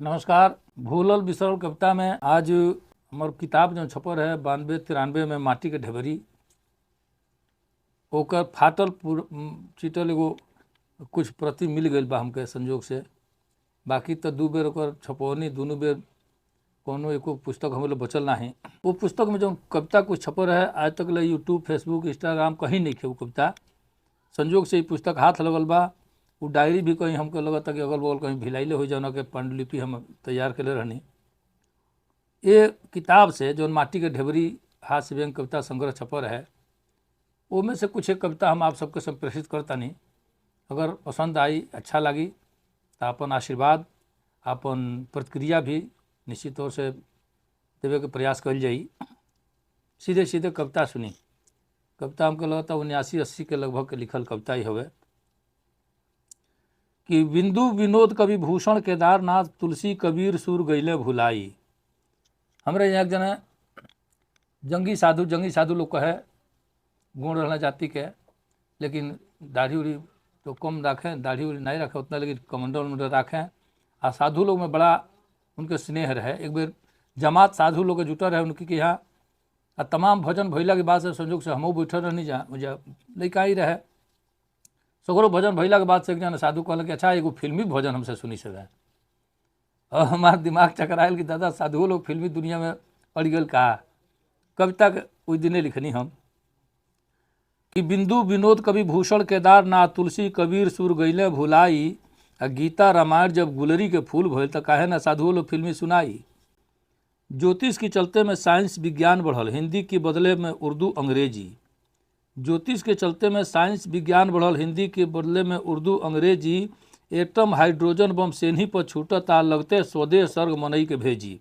नमस्कार। भूलल बिसरल कविता में आज हमार किताब जो छपल है 92-93 में माटी के ढेबरी, ओकर फाटल चिटल एगो कुछ प्रति मिल गई बा हमके संजोग से। बाकी तो दू बेर ओकर छपौनी, दुनू बेर कोनो एको पुस्तक हमारे बचल नहीं। वो पुस्तक में जो कविता कुछ छपल है आज तक ले यूट्यूब, फेसबुक, इंस्टाग्राम कहीं नहीं खे वो कविता। संजोग से ये पुस्तक हाथ लगल बा। वो डायरी भी कहीं हमको लगता कि अगल बगल कहीं भिलाइले हो जाना के पांडुलिपि हम तैयार कर रहनी। ये किताब से जो माटी के ढेबरी हास्य व्यंग कविता संग्रह छपल है, वो में से कुछ एक कविता हम आप सबके संप्रेषित करता नहीं। अगर पसंद आई, अच्छा लगी तो अपन आशीर्वाद, अपन प्रतिक्रिया भी निश्चित तौर से देवे के प्रयास कल जाई। सीधे सीधे कविता सुनी। कविता हमको लगता 79-80 के लगभग के लिखल कविता ही हवे कि बिंदु विनोद कवि भूषण केदारनाथ तुलसी कबीर सुर गईले भुलाई। हमरे यहाँ एक जना जंगी साधु लोग कहे, गुण रहना जाति के, लेकिन दाढ़ी उड़ी तो कम रखें, दाढ़ी उड़ी नहीं रखें उतना, लेकिन कमंडल उमंडल रखें। आ साधु लोग में बड़ा उनके स्नेह रहे। एक बेर जमात साधु लोग के जुटल रहे उनके के यहाँ, आ तमाम भजन भैला के बाद से संजोग से हमहूँ बैठल रहनी जा मुझे लड़का ही रहे। सगरो भजन भैला के बाद से एक जना साधु कहल कि अच्छा एगो फिल्मी भजन हमसे सुनी सके। और हमार दिमाग चकरायल कि दादा साधुओं लोग फिल्मी दुनिया में पड़ गए का। कविता उस दिने लिखनी हम कि बिंदु विनोद कवि भूषण केदारनाथ तुलसी कबीर सुर गईले भुलाई, आ गीता रामायण जब गुलरी के फूल भइल तो काहे ना साधुओं लोग फिल्मी सुनाई। ज्योतिष के चलते में साइंस विज्ञान बढ़ल, हिंदी के बदले में उर्दू अंग्रेजी। ज्योतिष के चलते में साइंस विज्ञान बढ़ल, हिंदी के बदले में उर्दू अंग्रेजी। एटम हाइड्रोजन बम सेन्ही पर छूटता, लगते स्वदेश स्वर्ग मनई के भेजी।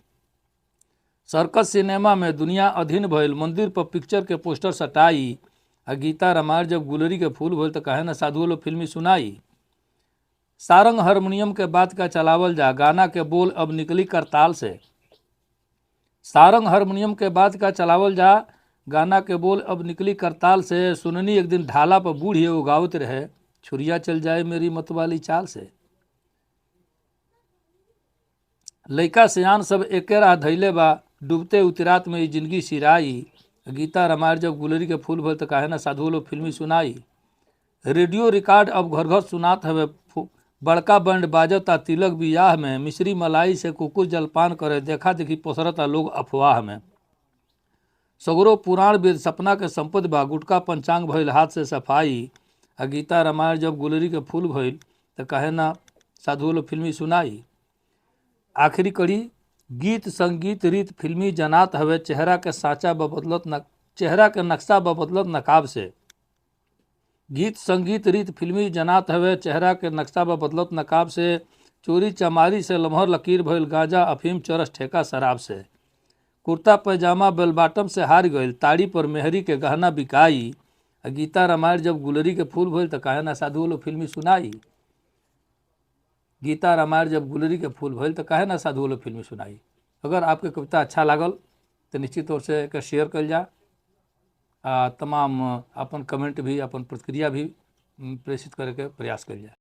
सर्कस सिनेमा में दुनिया अधीन भइल, मंदिर पर पिक्चर के पोस्टर सटाई। आ गीता रामायण जब गुलरी के फूल भइल तो काहे ना साधुओं लोग फिल्मी सुनाई। सारंग हारमोनियम के बात का चलावल जा, गाना के बोल अब निकली करताल से। सारंग हारमोनियम के बात का चलावल जा, गाना के बोल अब निकली करताल से। सुननी एक दिन ढाला पर बूढ़ी वो गावत रहे, छुरिया चल जाए मेरी मतवाली चाल से। लइका सियान सब एके राह धैले बा, डूबते उतरात में जिंदगी सिराई। गीता रामायण जब गुलरी के फूल भइल तो काहे ना साधुओं लोग फिल्मी सुनाई। रेडियो रिकॉर्ड अब घर घर सुनात हवे, बड़का बैंड बाजता तिलक बियाह में। मिश्री मलाई से कुकुर जलपान करे, देखा देखी पसरता लोग अफवाह में। सगरो पुराण वेद सपना के संपत्ति बा, गुटका पंचांग भइल हाथ से सफाई। आ गीता रामायण जब गुलरी के फूल भइल तो काहे ना साधुओं लोग फिल्मी सुनाई। आखिरी कड़ी गीत संगीत रीत फिल्मी जनात हवे, चेहरा के साँचा बदलत न, चेहरा के नक्शा बदलत नकाब से। गीत संगीत रीत फिल्मी जनात हवे, चेहरा के नक्शा बदलत नकाब से। चोरी चमारी से लम्हर लकीर भइल, गांजा अफीम चरस ठेका शराब से। कुर्ता पैजामा बेलबाटम से हार गइल, ताड़ी पर मेहरी के गहना बिकाई। गीता रामायण जब गुलरी के फूल भइल तो काहे ना साधुओं लोग फिल्मी सुनाई। गीता रामायण जब गुलरी के फूल भइल तो काहे ना साधुओं लोग फिल्मी सुनाई। अगर आपके कविता अच्छा लागल तो निश्चित तौर से एकर शेयर कल जा, आ तमाम अपन कमेंट भी, अपन प्रतिक्रिया भी प्रेषित करे के प्रयास कल जाए।